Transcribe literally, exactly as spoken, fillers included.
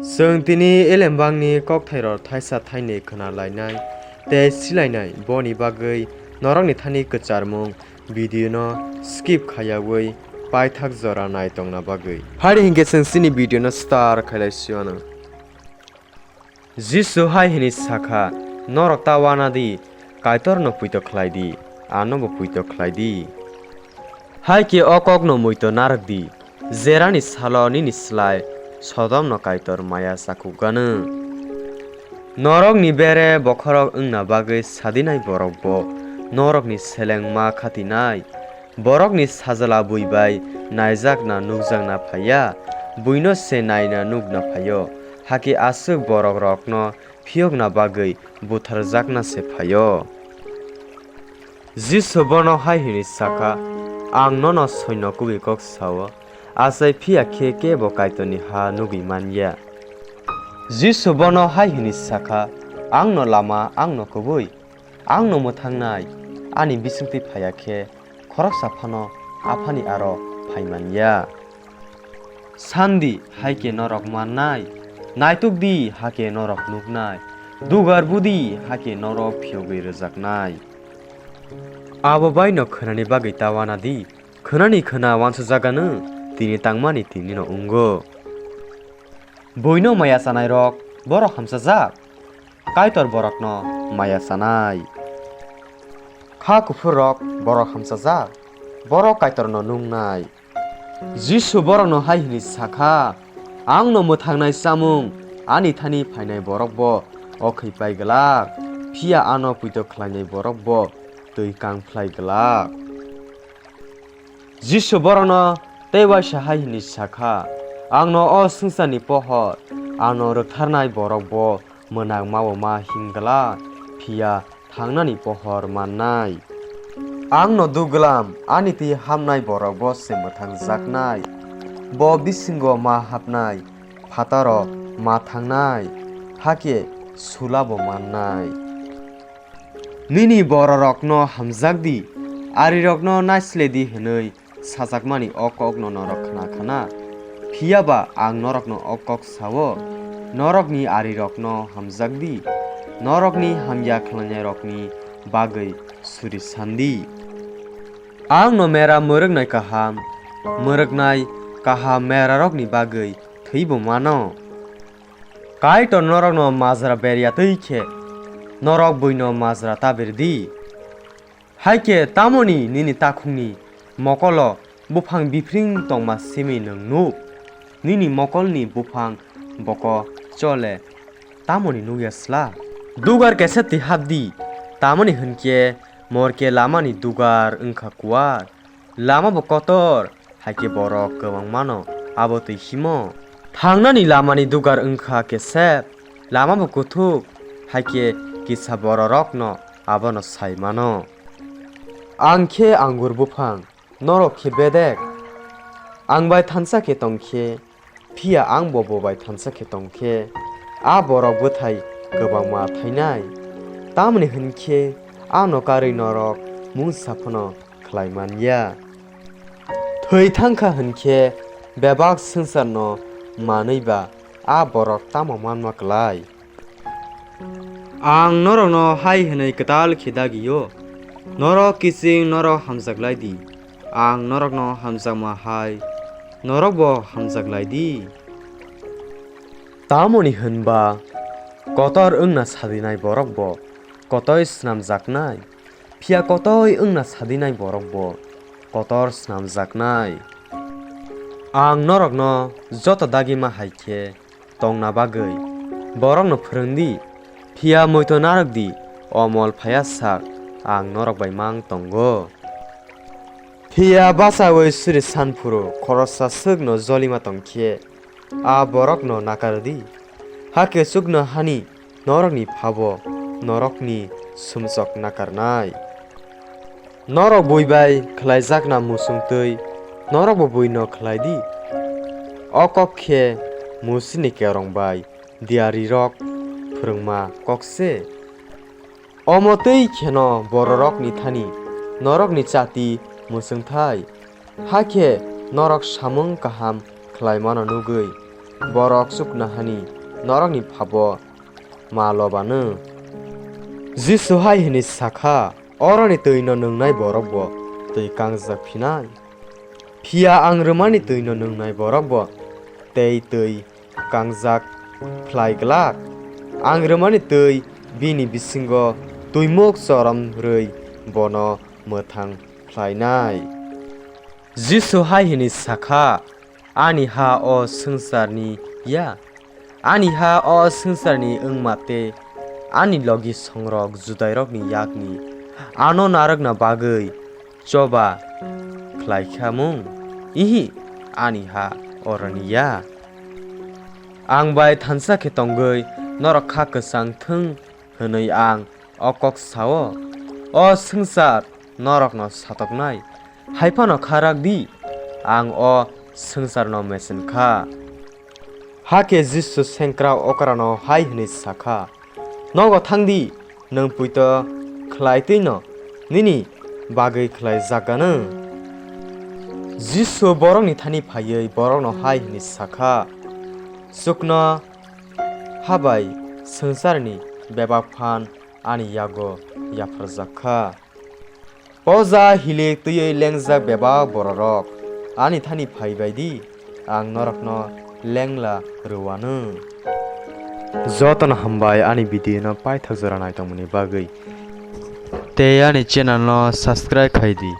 Chwng tini elembangni kokthairok thaisa thainwi khna lainai tei si lainai, boni bagwi norokni thani kwcharmung video no skip khayawi paithak jora naitongna bagwi. Hairi hinkhe chwng chini video no start khailai siyano. Jisu hai hwnwi sakha, "Norok ta wana di, Kaitorno puito khlai di, anobo puito khlai di." Hai khe o kokno muitu narwk di, jerani salo nini slai Sodomno Kaitor maya chakhukgano. Norokni bere bokhorok wngna bagwi sadinai borokbo norokni seleng ma khatinai. Borokni sajla bui bai naijakna nukjakna phaiya, buino se naina nukna phaio, hakhe aswk borokrokno phiyokna bagwi butharjakna se phaio. Jisu bono hai hwnwi sakha, "Ang nono soino kubui kok sao, achai phiya khe kebo Kaitorni ha nugwi man ya." Jisu bono hai hwnwi sakha, "Angno lama, angno kubui, angno mwthangnai, ani bisingtwi phaiya khe khoroksa phano Aphani aro phai man ya. San di, hai khe norok mannai, naituk di, hakhe norok nuknai, dugar bu di, hakhe norok phiyogwi rwjaknai." Abo baino khwnani bagwi ta wana di, khwnani khwna uansukjagano, tini tangmani tinino wngo. Buino maya chanairok, borok hamchajak, Kaitor borokno maya chanai. Kha kuphurrok, borok hamchajak, borok Kaitorno nuknai. Jisu borokno hai hwnwi sakha, "Angno mwthangnai chamung ani thani phainai borokbo o khwi pai glak, phiya ano puito khlainai borokbo twi kang phlai glak." Jisu borokno tei uaisa hai hwnwi sakha, "Angno o swngcharni pohor, ano rwktharnai borokbo mwnang ma-o ma him glak, phiya thangnani pohor mannai. Angno duglam, ani twi hamnai borokbo se mwthangjaknai, bo bisingo ma hapnai, phataro ma thangnai, hakhe sulabo mannai." "Nini bororokno hamjak di, arirokno naisle di," hwnwi sajakmani o kokno norok khna kha na? Phiya ba ang norokno o kok sao, norokni arirokno hamjak di, norokni hamya khlainairokni bagwi suri san di. Angno mera mwrwknai kaham, mwrwknai kaham merarokni bagwi thwibo mano. Kaitor norokno majra ber ya twi khe, norok buino majra ta ber di. Hai khe tamoni nini takhukni mokolo buphang biphring tongma simi nwng nuk? Nini mokolni buphang boko chole tamoni nuk ya sla? Dugar kesa twi hap di, tamoni hwn khe morke lamani dugar wng kha kuar. Lama bo kotor, hai khe borok kwbangmano abo twi himo. Thangnani lamani dugar wng kha kesep, lama bo kuthuk, hai khe kisa bororokno abono sai mano. Ang khe angur buphang, norok khe bedek. Ang bai thansa khe tong khe, phiya ang bo bo bai thansa khe tong khe, a borok bwthai kwbangma thainai. Tamoni hwn khe ano karwi norok mungsa phano khlai man ya. Thwi thang kha hwn khe bebak swngcharno manwi ba a borok tamo manma klai? Ang norokno hai hwnwi kwtal khe dagi-o, norok kiching norok hamjak lai di. Ang norokno hamjakma hai norokbo hamjak lai di. Tamoni hwn ba kotor wngna sadinai borokbo kotoi snamjaknai, phiya kotoi wngna sadinai borokbo kotor snamjaknai. Ang norokno joto dagima hai khe tongna bagwi borokno phrwng di, phiya muitu narwk di, o mol phaiya sak ang norok bai mang tongo. Phiya bachaui suri san phuru khoroksa swkno jolima tong khe, a borokno nakar di, hakhe chuknohani norokni Phabo norokni sumsok nakarnai. Norok bui bai khlaijakna musung twi norokbo buino khlai di. O kok khe Musini Kerong bai diyarirok phrwngma kok se. Omo twi kheno bororokni thani norokni chati mwchwngthai, hakhe norok samung kaham khlaimano nugwi borok chuknohani norokni phabo ma lobano. Jisu hai hwnwi sa kha, "Oroni twino nwngnai borokbo twi kangjak phinai. Phiya ang rwmani twino nwngnai borokbo tei twi kangjak phlai glak. Ang rwmani twi bini bisingo twimuk chorom rwi bono mwthang phlainai." Jisu hai hwnwi sa kha, "Ani ha o swngcharni ya. Ani ha o swngcharni wngma tei ani logi songrok Judairokni yakni ano narwkna bagwi choba khlai kha mung? Ihi, ani ha oroni ya. Ang bai thansa khe tongwi norok kha kwchang thung hwnwi ang o kok sa-o. O swngchar norokno satoknai, hai phano kha rak di, ang o swngcharno mechen kha." Hakhe Jisu sengkrak okrano hai hwnwi sa kha, "Nogo thang di, nwng poito khlai twino nini bagwi khlai jak gano." Jisu borokni thani phaiwi borokno hai hwnwi sa kha, "Chukno ha bai swngcharni bebak phan ani yago yapharjak kha. Poja hilik twiwi lengjak bebak bororok, ani thani phai bai di, ang norokno lengla rwano." Jotono hambai ani video no paithak jora naitongmani bagwi. Tei ani channel no subscribe khai di.